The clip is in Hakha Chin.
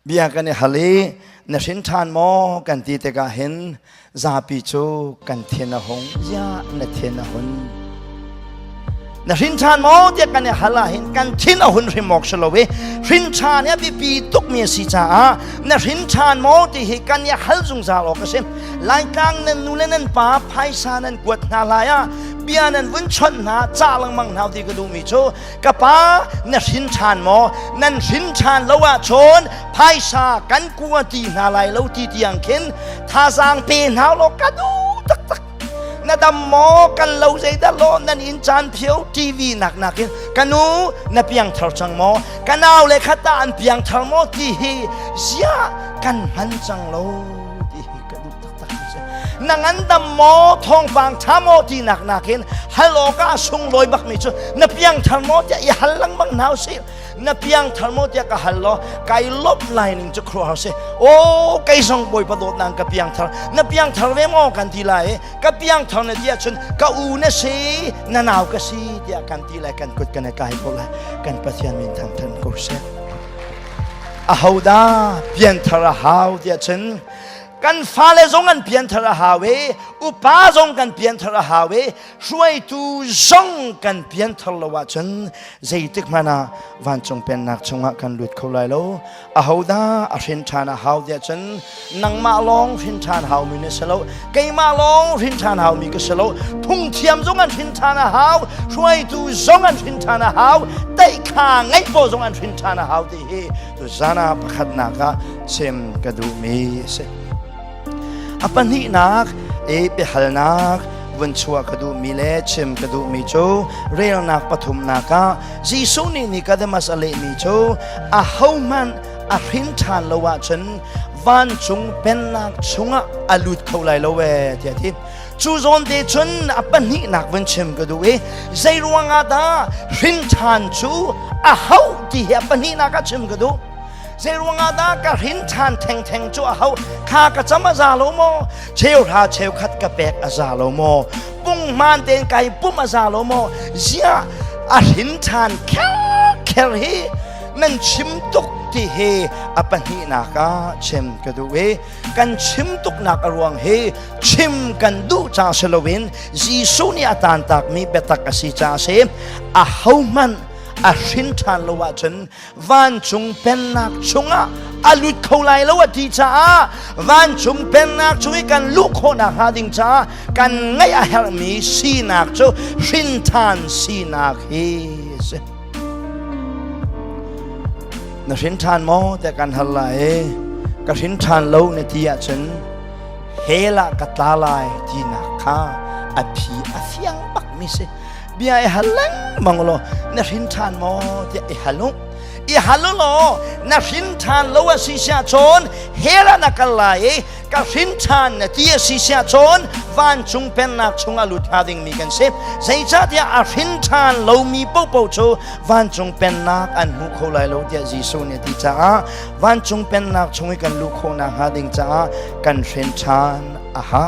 Bia kan i hal i na hrin ṭhan maw kan ti tikah hin zapi cu kan thin a hung. Ziah na thin a hun? Na hrin ṭhan maw tiah kan i hal ah hin kan thin a hun hrim awk si lo i hrin ṭhan hi a biapi tukmi a si caah na hrin ṭhan maw ti hi kan i hal zungzal awk a si. Laitlang nan nu le nan pa phaisa nan kuat hna lai ah bia nan vun chawnh hna cah lengmang hna ti ka duhmi cu ka pa na hrin ṭhan maw nan hrin ṭhan lo ahcun phaisa kan kua ti hna lai lo ti tiang khin thazaang pe hna law ka duh taktak na dam maw kan lo zeidah law nan inn caan phio TV nak nakin ka nu na piangthar cang maw ka nau le kha ta an piangthar maw ti hi ziah kan hman cang lo ti hi ka duh taktak si na ngandam maw thawngpang ṭha maw ti nak nakin hal awk ah sunglawi bak mi cu na piangthar maw tiah i hal lengmang hna usih na piangthar maw tiah ka hal law kai lawmh lai ning cu khuaruahhar si aw kei zong Bawipa dawtnak ka piangthar na piangthar ve maw kan ti lai ka piangthar na ti ahcun ka u na si na nau ka si tiah kan ti lai kan kut kan i kai ko lai kan Pathian min thangthan ko seh ahodah pianthar a hau tiah cun kan fale zong an pianthar a hau i upa zong kan pianthar a hau i hruaitu zong kan pianthar lo ahcun zeitik hmanh ah vancung pennak chungah kan lut kho lai lo. Ahodah a hrin ṭhan a hau tiah cun nangmah lawng hrin ṭhan haumi na si lo, keimah lawng hrin ṭhan haumi ka si lo. Phungthiam zong an hrin ṭhan a hau, hruaitu zong an hrin ṭhan a hau, teikha ngeih pawl zong an hrin ṭhan a hau ti hi tuzan ah pakhatnak ah chim ka duhmi a si. A pahnihnak i biahalnak vun chuah ka duhmi le chim ka duhmi cu relnak pathumnak ah Jesuh nih Nicodemus a lehmi cu ahohmanh a hrin ṭhan lo ahcun vancung pennak chungah a lut kho lai lo ee tiah a ti. Cu zawn te cun a pahnihnak vun chim ka duh i zei ruangah dah hrin ṭhan cu a hauh ti hi a pahnihnak ah chim ka duh. Zei ruangah dah ka hrin ṭhan thengtheng cu a hauh kha ka cam a za lo maw? Cheuhra cheukhat ka pek a za lo maw? Punghman tein kai pum a za lo maw? Ziah a hrin ṭhan kher kher hi nan chim tuk ti hi a pahnihnak ah chim ka duh i kan chim tuknak a ruang hi chim kan duh ca si loin Jesuh nih a taantakmi biatak a si caah a si. Ahohmanh a hrin ṭhan lo ahcun vancung pennak chungah a lut kho lai lo a ti caah vancung pennak chung i kan luh khawhnak hnga ding caah kan ngaih a herhmi sinak cu hrin ṭhan sinak hi a si. Na hrin ṭhan maw tiah kan hal lai. Ka hrin ṭhan lo na ti ahcun hell ah ka tla lai tinak kha a phi a fiang bakmi si. Bia i hal lengmang law na hrin ṭhan maw tiah i hal u. I hal u law na hrin ṭhan lo a si siah cun hell ah na kal lai i ka hrin ṭhan na ti a si siah cun vancung pennak chung a lut hnga dingmi kan si. Zeicahtiah a hrin ṭhan lomi paohpaoh cu vancung pennak an hmu kho lai lo tiah Jesuh nih a ti caah vancung pennak chung i kan luh khawh nakhnga ding caah kan hrin ṭhan a hau.